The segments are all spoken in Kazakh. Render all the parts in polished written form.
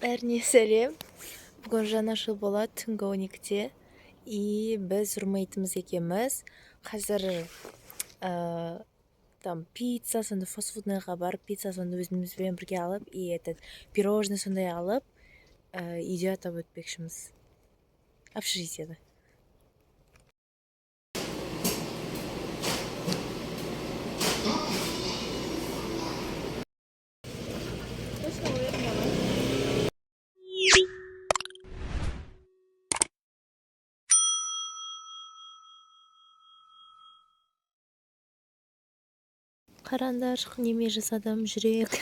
Бәріне сәлем! Бүгін жаңа жыл болады түнгі 12-де. И біз румейтіміз екеуміз қазір там пицца сондай фастфудныйға барып, пицца сондай өзімізбен бірге алып, и этот пирожный сондай алып, үйде атап өтпекшіміз, общежитиеда. Қараңдар, неме жасадым, жүрек.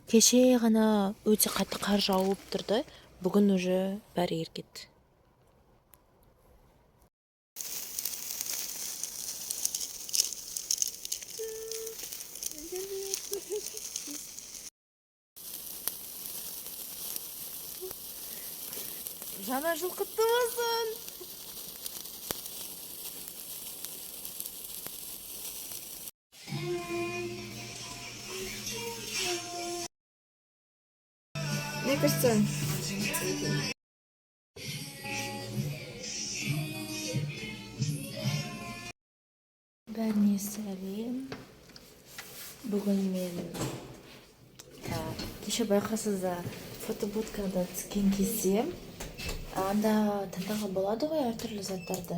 Кеше ғана өте қатты қар жауып тұрды, бүгін уже бәрі еріп кетті. Жаңа жыл құтты болсын! Мне кажется, Бәріне сәлем! Бүгін мен кеше байқасызда фотобудкада түскен кезде, анда таңдауға болады ғой әртүрлі заттарды,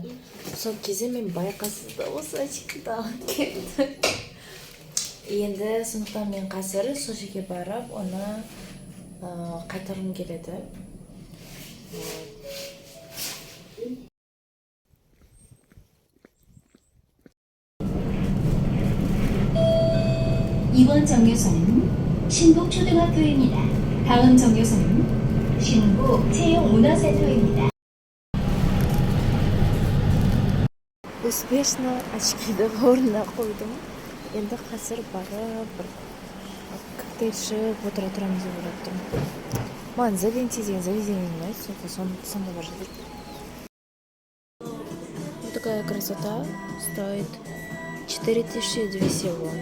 сол кезде мен байқасызда осы очкиді алып кеттім. Енді сондықтан мен қазір сол жерге барып, оны қайтарғым келеді. Вот. 이번 정류소는 신북초등학교입니다. 다음 정류소는 신북체육문화센터입니다. Успешно очкиді орнына қойдым. Енді қазір барып, бір коктейль ішіп отыра тұрамыз деп ойлап тұрмын. Маған Завенти деген заведение ұнайды, сонда бара жатырмын. Вот такая красота стоит 4200 вон.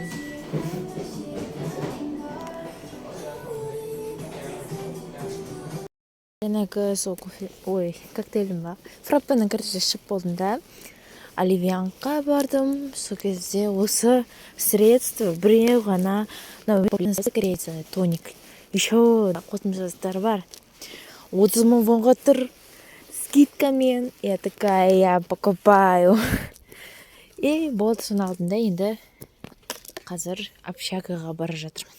Жаңағы сол кофе, ой, коктейлім ба, фраппені, короче, ішіп болдым да, Оливианға бардым. Сол кезде осы средство біреу ғана, мынау корейца тоник, еще қосымша заттар бар, 30 000 вонға тұр скидкамен. Я такая: «Я покупаю», и болды. Соны алдым да, енді қазір общагаға бара жатырмын.